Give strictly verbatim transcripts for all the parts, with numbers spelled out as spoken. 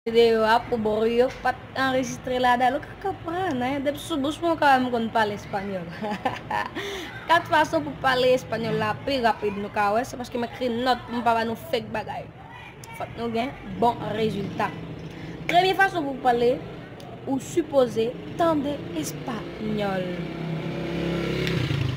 Videyo a pou bri yo pa t anrejistre ladan l, ou ka konprann, hein? Depi sou bouch mwen, ou ka wè m konn pale espanyòl. Kat fason pou pale espanyòl la pi rapid nou ka wè, se paske m ekri nòt pou m pa ba nou fake bagay. Fòk nou gen bon rezilta. Premye fason pou pale, ou sipoze tande espanyòl.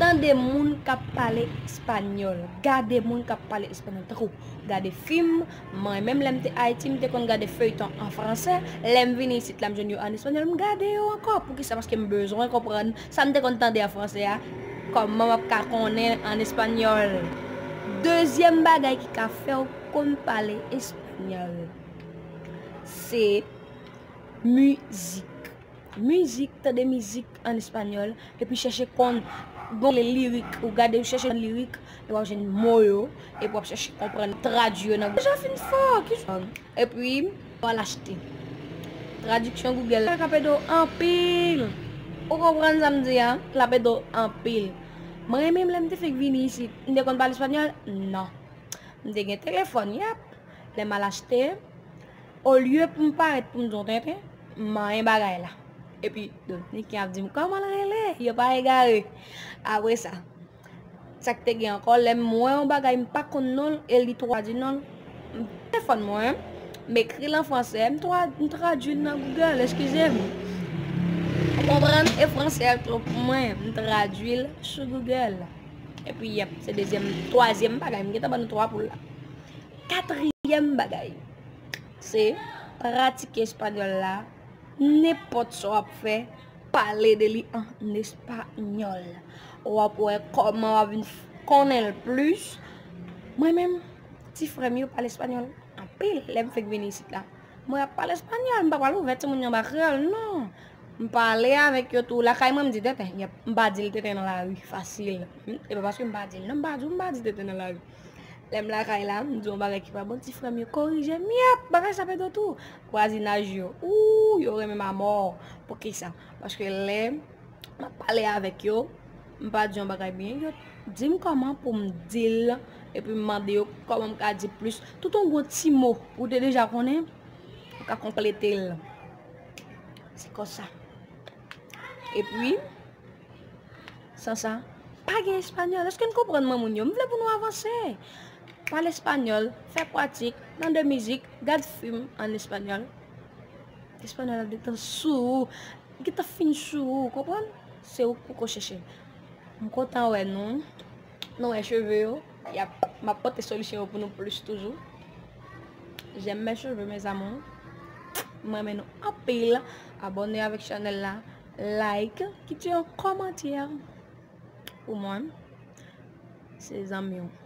Tande moun k ap pale espanyòl. Gade moun k ap pale espanyòl. Tankou gade fim, mwen menm lè m te Ayiti, m te konn gade feyton an fransè. Lè m vini isit la, m jwenn yo an espanyòl, m gade yo ankò. Poukisa? Paske m bezwen konprann sa m te konn tande an fransè a, kòman m ap ka konnen an espanyòl. Dezyèm bagay ki ka fè w konn pale espanyòl, se mizik. Mizik, tande mizik an espanyòl, epi chèche konn, gon lirik, ou gade, ou chèche konn lirik, epi w ap jwenn mo yo, epi w ap chèche konprann, tradui yo nan. Deja fin fò, ki jan? Epi, w al achte. Tradiksyon Google la ka ede w anpil. Ou konprann sa m di a? L ap ede w anpil. Mwen menm, lè m te fèk vini isit, m te konn pale espanyòl? Non. M te gen telefòn, yap. Lè m al achte, olye pou m parèt pou m di w tenten, m manyen bagay la. Epi, Dominiken ap di m, "Kòman l rele?" Yo pa egare. Apre sa, sa k te gen ankò, lè m wè yon bagay m pa konn non l, e li tradui non l, m telefòn mwen, m ekri l an fransè, m tra-, m tradui l nan Google, eskize m. Ou konprann? E fransè a twò pou mwen, m tradui l sou Google. Epi, yap, se dezyèm, twazyèm bagay, m gentan ban nou twa pou l la. Katriyèm bagay, se pratike espanyòl la, nenpòt sa w ap fè, pale de li an espanyòl. W ap wè kòman w ap vin f-, konnen l plis. Mwen menm, ti frè m yo pale espanyòl anpil lè m fèk vini isit la. Mwen ap pale espanyòl, m pa pral ouvè timoun yo anba kreyòl, non. M pale avèk yo tou. Lakay mwen, m di tenten. Yep, m pa di l tenten nan lari, fasil. Hmm, e pa paske m pa di l, non, m pa di w, m pa di tenten nan lari. Lè m lakay la, m di yon bagay ki pa bon, ti frè m yo korije m. Yep, bagay sa pèdi tou. Vwazinaj yo, ou, yo renmen m amò. Poukisa? Paske lè m ap pale avèk yo, m pa di yon bagay byen, yo di m kòman pou m di l, epi m mande yo kòman m ka di plis. Tout yon gwo ti mo, ou te deja konnen, ou ka konplete l. Se konsa. Epi, san sa, pa gen espanyòl. Èske n konprann mwen, moun yo? M vle pou nou avanse. Pale espanyòl, fè pratik, tande mizik, gad fim an espanyòl. Espanyòl ap gentan sou ou, gentan fin sou ou, konprann? Se ou k poko chèche. M kontan wè nou. Nou wè cheve yo. Yap, m ap pote solisyon yo pou nou plis toujou. J'aime mes cheveux, mes amours. M renmen nou anpil. Abòne avèk chanèl la. Like, kite yon kòmantè pou mwen. Se zanmi w.